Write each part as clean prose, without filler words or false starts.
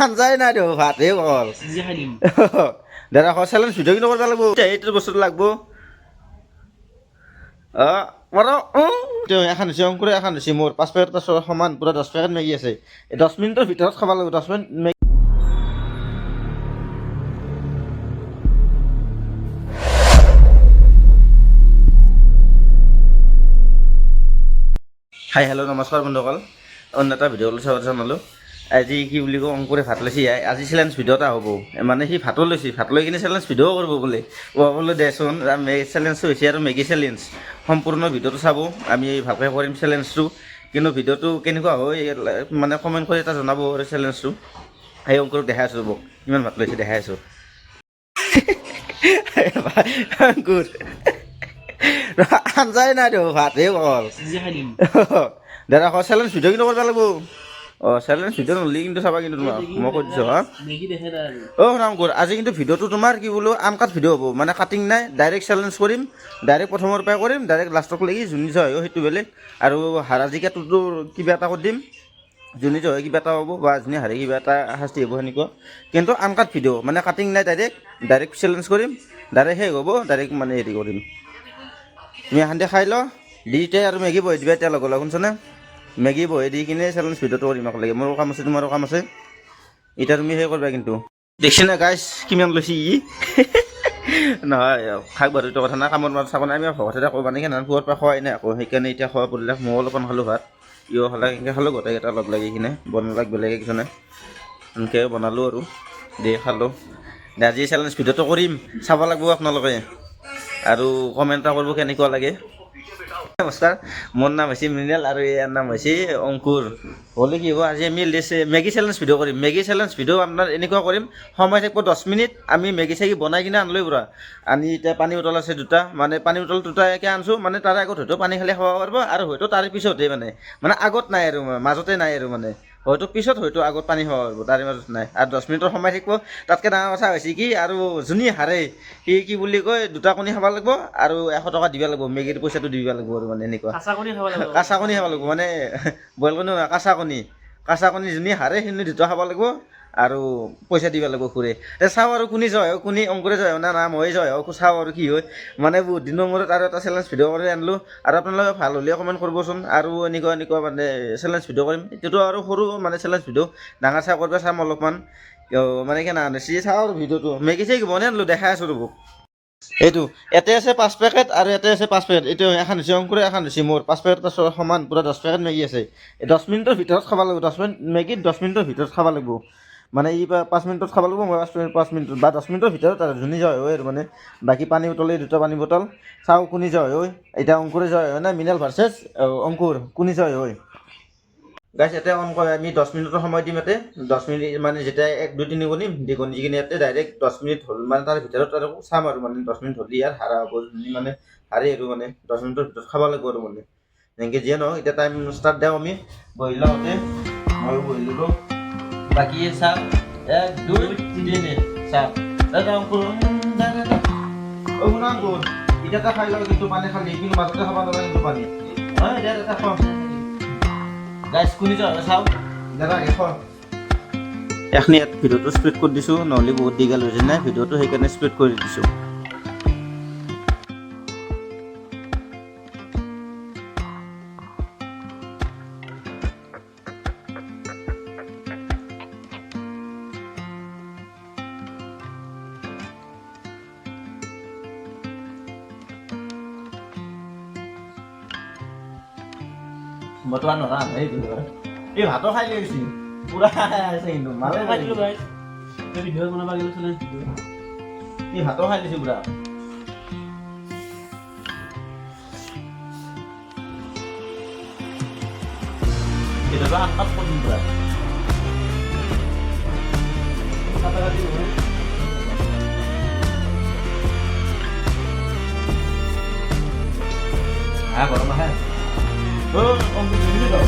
আঞ্জাই নাই দেখোন, ভাতহে অকল। নিজে খাই দিম। দাদা, চেলেঞ্জ ভিডিঅ' কিন্তু কৰিব লাগিব। এইটো বস্তুটো লাগব। অঁ, এখন হৈছে অংকুৰে, এখন হৈছে মোৰ। 5 পেকেট সমান পূৰা 10 পেকেট মেগী আছে। এই 10 মিনিটৰ ভিতৰত খাব লাগিব, 10 মিনিট মেগী। হাই, হেল্ল', নমস্কাৰ বন্ধুসকল, অন্য এটা ভিডিঅ' স্বাগত জনালোঁ। আজি কি বুলি কওঁ, অংকুৰে ভাত লৈছে। আজি চেলেঞ্জ ভিডিঅ' এটা হ'ব। মানে সি ভাতো লৈছে, ভাত লৈ কিনে চেলেঞ্জ ভিডিঅ' কৰিব বোলে। অ, বোলো দেচোন। চেলেঞ্জটো হৈছে আৰু মেগী চেলেঞ্জ। সম্পূৰ্ণ ভিডিঅ'টো চাব, আমি ভালকৈ কৰিম চেলেঞ্জটো। কিন্তু ভিডিঅ'টো কেনেকুৱা হয় মানে কমেণ্ট কৰি এটা জনাব। আৰু চেলেঞ্জটো এই অংকুৰক দেখাই আছোঁ ৰ'ব, কিমান ভাত লৈছে দেখাই আছোঁ। অংকুৰ, আঞ্জাই নাই দেখোন, ভাতহে অকল। নিজে খাই দিম। দাদা, চেলেঞ্জ ভিডিঅ' কিন্তু কৰিব লাগিব। অঁ, চেলেঞ্জ ভিডিঅ' নহ'লে কিন্তু চাবা কিন্তু তোমাক মই কৈ দিছোঁ। হা। মেগী দেখে নাই আৰু। অ' শুনা অংকুৰ, আজি কিন্তু ভিডিঅ'টো তোমাৰ কি বোলো আনকাট ভিডিঅ' হ'ব, মানে কাটিং নাই। ডাইৰেক্ট চেলেঞ্জ কৰিম, ডাইৰেক্ট প্ৰথমৰ পৰাই কৰিম, ডাইৰেক্ট লাষ্টক লাগি। যোনে জয় হয় সেইটো বেলেগ, আৰু হাৰা জিকাটোতো কিবা এটা কৰি দিম। যোনে জয় হয় কিবা এটা হ'ব বা যোনে হাৰে কিবা এটা শাস্তি হ'ব, সেনেকুৱা। কিন্তু আনকাট ভিডিঅ', মানে কাটিং নাই, ডাইৰেক্ট ডাইৰেক্ট চেলেঞ্জ কৰিম, ডাইৰেক্ট শেষ হ'ব, ডাইৰেক্ট মানে হেৰি কৰিম। তুমি এখন খাই ল দিতে আৰু মেগী বহাই দিবা এতিয়া লগে লগে, শুনছানে? মেগী বহাই দি কিনে চেলেঞ্জ ভিডিঅ'টো কৰিম একেলগে। মোৰো কাম আছে, তোমাৰো কাম আছে। এতিয়া তুমি সেই কৰিবা কিন্তু। দেখছি না গাইছ, কিমান লৈছি ই? নহয়, খাক বাৰু, এইটো কথা নাই। কামৰ মাজত চাব নাই, আমি ভকতে থাকোঁ। মানে কেনে পুৱাৰ পৰা খোৱাই নাই আকৌ, সেইকাৰণে এতিয়া খোৱা পৰিলে। ময়ো অলপমান খালোঁ ভাত, ইও খালে, সেনেকৈ খালোঁ গোটেইকেইটা লগ লাগি কিনে। বনালাক বেলেগ একজনে, সেনেকৈ বনালোঁ আৰু দে খালোঁ। দে, আজি চেলেঞ্জ ভিডিঅ'টো কৰিম, চাব লাগিব আপোনালোকে আৰু কমেণ্ট এটা কৰিব কেনেকুৱা লাগে। নমস্কাৰ, মোৰ নাম হৈছে মৃণাল আৰু ইয়াৰ নাম হৈছে অংকুৰ। হ'লে কি হ'ব, আজি আমি মেগী চেলেঞ্জ ভিডিঅ' কৰিম। মেগী চেলেঞ্জ ভিডিঅ' আপোনাৰ এনেকুৱা কৰিম, সময় থাকিব 10 মিনিট। আমি মেগী চেগী বনাই কিনে আনিলোঁ পূৰা আনি, এতিয়া পানী বটল আছে দুটা, মানে পানী বটল দুটাকে আনিছোঁ। মানে তাৰে আগত হয়তো পানী খালে খাব পাৰিব আৰু হয়তো তাৰে পিছতহে, মানে মানে আগত নাই আৰু মাজতে নাই আৰু, মানে হয়তো পিছত হয়তো আগত পানী খাব পাৰিব, তাৰে মাজত নাই। আৰু 10 মিনিটৰ সময় থাকিব। তাতকৈ ডাঙৰ কথা হৈছে কি, আৰু যোনে হাৰে সি কি বুলি কয়, দুটা কণী খাব লাগিব আৰু 100 টকা দিব লাগিব, মেগীৰ পইচাটো দিব লাগিব আৰু মানে এনেকুৱা। কাঁচা কণী খাব লাগিব। কাঁচা কণী খাব লাগিব, মানে বইল কণী নহয়, কাঁচা কণী। কাঁচা কণী যোনে হাৰে সিনি দুটা খাব লাগিব আৰু পইচা দিব লাগিব খুৰে। তে চাওঁ আৰু কোনে জয় হয়, কোনে, অংকুৰে জয় হয় না না মই জয় হওঁ, চাওঁ আৰু কি হয়। মানে বহুত দিনৰ মূৰত আৰু এটা চেলেঞ্জ ভিডিঅ' কৰি আনিলোঁ। আৰু আপোনালোকে ভাল হ'লে কমেণ্ট কৰিবচোন, আৰু এনেকুৱা এনেকুৱা মানে চেলেঞ্জ ভিডিঅ' কৰিম। এইটোতো আৰু সৰু মানে চেলেঞ্জ ভিডিঅ', ডাঙৰ চাই কৰিব চাম অলপমান। মানে কেনে আনিছে চাওঁ আৰু ভিডিঅ'টো। মেগী চেগী বনাই আনিলোঁ, দেখাই আছোঁ ৰ'ব। এইটো ইয়াতে আছে 5 পেকেট আৰু ইয়াতে আছে 5 পেকেট। এইটো এখন হৈছে অংকুৰে, এখন হৈছে মোৰ। 5 পেকেট সমান পূৰা 10 পেকেট মেগী আছে। এই 10 মিনিটৰ ভিতৰত খাব লাগিব। 10 মিনিট মেগী 10 মিনিটৰ ভিতৰত খাব লাগিব। মানে ই 5 মিনিটত খাব লাগিব, মই 5 মিনিট, 5 মিনিটত বা 10 মিনিটৰ ভিতৰত আৰু যোনে জয় হয় আৰু। মানে বাকী পানী বটল, এই দুটা পানী বটল। চাওঁ কোনে জয় হয়। এতিয়া অংকুৰে জয় হয় না মৃণাল ভাৰ্চেছ অংকুৰ, কোনে জয় হয়। গাইছ, ইয়াতে অন কৰে আমি 10 মিনিটৰ সময় দিম। ইয়াতে 10 মিনিট মানে যেতিয়া 1, 2, 3 গণিম, দি গণি কিনে ইয়াতে ডাইৰেক্ট 10 মিনিট হ'ল মানে তাৰ ভিতৰত আৰু চাম আৰু মানে 10 মিনিট হ'লে ইয়াৰ হাৰা হ'ব। যোনে মানে হাৰে আৰু মানে 10 মিনিটৰ ভিতৰত খাব লাগিব আৰু মানে যেনেকৈ যিয়ে নহওক। এতিয়া টাইম ষ্টাৰ্ট দিওঁ। আমি বহি লওঁ, ময়ো বহি ল'লোঁ। বাকী চাওঁ, 1, 2, 3, চাওঁ। দাদা অংকুৰ, অ শুনা অংকুৰ, এতিয়া এটা খাই লওঁ কিন্তু পানী খালি কিন্তু মাজতে খাব নালাগে কিন্তু পানী। হয়, এতিয়া এটা খাওঁ। গাইছ, কোনে যাওঁ চাওঁ। দাদা, খোৱা। এখিনি ইয়াত ভিডিঅ'টো স্পীড কৰি দিছোঁ, নহ'লে বহুত দীঘল হৈছে নাই ভিডিঅ'টো, সেইকাৰণে স্পীড কৰি দিছোঁ। মইতো আৰু নৰা এই ভাতো খাই লৈ পুৰা খাই আছে কিন্তু মালে। খাই দিলোঁ গাইছ, ভিডিঅ' বনাব গ'লো, চেলেঞ্জ ভিডিঅ'। এই ভাতো খাই লৈছে পুৰা। এটাতো আনকাট কৰিম পুৰা। কাটা কাটি নহয়। হা, গৰম আহে। অ অংকুৰ, নিদিবি তো।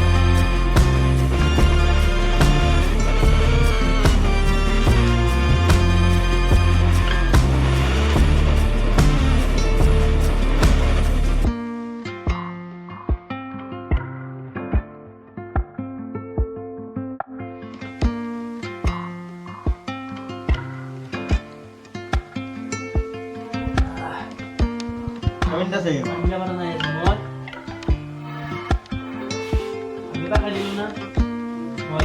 মিনিট আছে। আঞ্জা বনা নাই মই। আঞ্জা খাই দিলো না।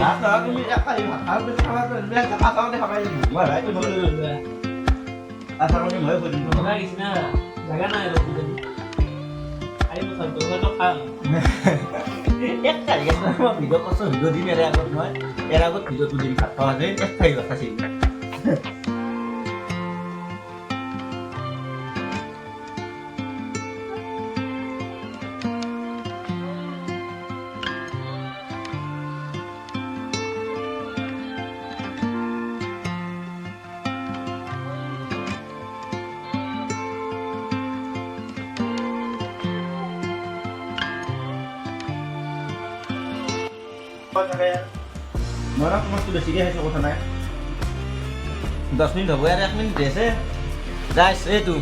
ভাত নহয়, তুমি এক কাঁহী ভাত খাৱাৰ পিছত খাবা, তুমি কাঁচা কণী খাবাই লাগিব। মই ভাই কাঁচা কণী ময়ে খুৱাই দিম তোমাক। জাগা গেছি না, জাগা নাই আৰু কিজানি। খাই তথাপিতো খাম। এক কাঁহী আছে, মই ভিডিঅ' কৈছোঁ, ভিডিঅ' দিম ইয়াৰে আগত মই। ইয়াৰ আগত ভিডিঅ'টো দিম, ভাত খোৱা যে এক কাঁহী ভাত খাইছিল। মই তোমাকতো বেছিকৈ খাইছোঁ, কথা নাই। 10 মিনিট হ'ব আৰু 1 মিনিট আছে। গাইছ, এইটো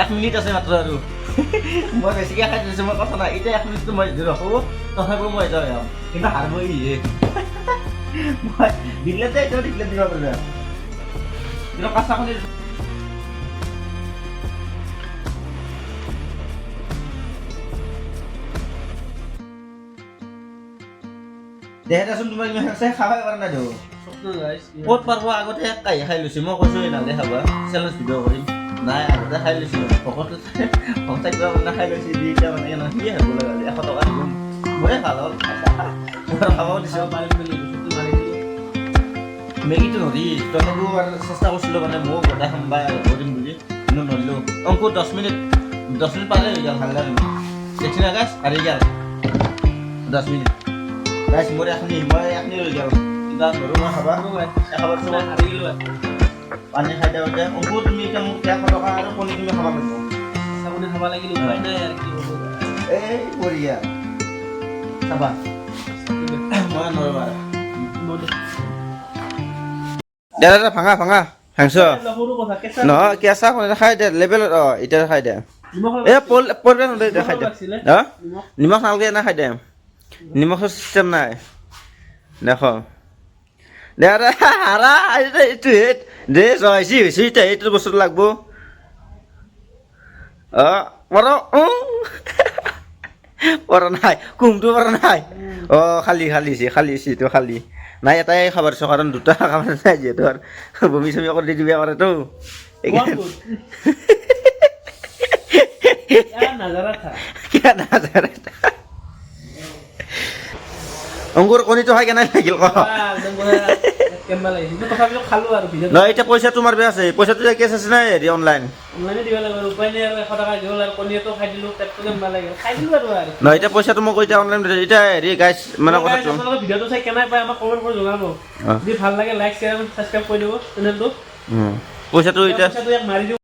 1 মিনিট আছে মাত্ৰ আৰু। মই বেছিকৈ খাই দিছোঁ, মই কথা নাই। এতিয়া 1 মিনিটটো মই যদি ৰখোঁ, তথাপিও মই যাওঁ, কিন্তু হাৰিব ইহে। মই দিলেতে এতিয়া দিলে দিব পাৰিবা, কিন্তু কাঁচা কণী দেহে দেচোন। তোমাৰ ইমান আছে, খাবাই পৰা নাই দেখোন। স্বপ্ন গাইছ। ক'ত পাৰব? আগতে এক কাঁহী খাই লৈছো। মই কৈছোঁ নালে খাবা, চেলেঞ্জ ভিডিঅ' কৰিম। নাই, আগতে খাই লৈছো। ভকত ভকত কিবা মানে খাই লৈছে দি এতিয়া মানে কেনে সিয়ে হ'ব লগা 100 টকা দিব। মোৰে ভাল হ'ল, মই খাবও দিছোঁ। পাৰিম বুলি বস্তুটো মাৰি দিলোঁ। মেগীটো নৰি, তথাপিও আৰু চেষ্টা কৰিছিলোঁ, মানে ময়ো গোটাই খাম বা কৰিম বুলি, কিন্তু নৰিলোঁ। অংকুৰ 10 মিনিট, 10 মিনিট পালে হৈ গ'ল। ভাল তুমি দেখছি না গাইছ, হাৰি গ'ল 10 মিনিট। গাইছ, মোৰ এখনি, মই এখনি ৰৈ গ'ল। কিবা নৰো মই খাবা এখাবাৰ। মই হাৰি গ'লো আৰু। পানী খাই দিয়া এতিয়া। অংকুৰ, তুমি এতিয়া মোক 100 টকা আৰু কণী তুমি খাব লাগিব। চাবোনে খাব লাগিল, উপায় নাই আৰু, কি হ'ব। এই বঢ়িয়া, চাবা, মই নৰো আৰু। দে দে, ভাঙা ভাঙা ভাংছ। সৰু কথা, কেঁচা। নহয়, কেঁচা কণী খাই দে লেবেলত। অঁ, এতিয়া খাই দে। নিমখ। এ পলবে নদে, এতিয়া খাই দে। হা? নিমখ। নিমখ নালাগে, এনে খাই দে। নিমখৰ চিষ্টেম নাই। দেখ, দে দে, হাৰা এইটো দে। জহাইছি হৈছে এতিয়া, এইটো বস্তুটো লাগব। অঁ, পৰ পৰা নাই, কুমটো পৰা নাই। অঁ, খালী খালী হৈছে, খালী হৈছে এইটো, খালী নাই। এটাই খাব পাৰিছোঁ, কাৰণ দুটা খাব নাই, যিহেতু আৰু বমি চমি কৰি দিব পাৰেতো। One good. क्या नजारा था। কিয় নাজানে? অংকুৰ, কণীটো খাই কেনে লাগিল ক? একদম পুৰা কেম্বা লাগিছে, কিন্তু তথাপিও খালো আৰু ভিডিঅ'। নহয়, এতিয়া পইচা তোমাৰ বেয়া আছে। পইচাটো এতিয়া কেছ আছে নাই, হেৰি অনলাইন? অনলাইনে দিব লাগিব আৰু, উপায় নাই আৰু। 100 টকা গ'ল আৰু, কণীটো খাই দিলো, পেটটো কেম্বা লাগিল, খাই দিলো আৰু আৰু নহয়, এতিয়া পইচাটো মোক এতিয়া অনলাইন এতিয়া হেৰি গাইছ, মানে কথাটো আপোনালোকে ভিডিঅ'টো চাই কেনে পায় আমাক কমেণ্ট কৰি জনাব। অঁ। যদি ভাল লাগে, লাইক, শ্বেয়াৰ, ছাবস্ক্ৰাইব কৰি দিব চেনেলটো। পইচাটো এতিয়া পইচাটো ইয়াক মাৰি দিওঁ।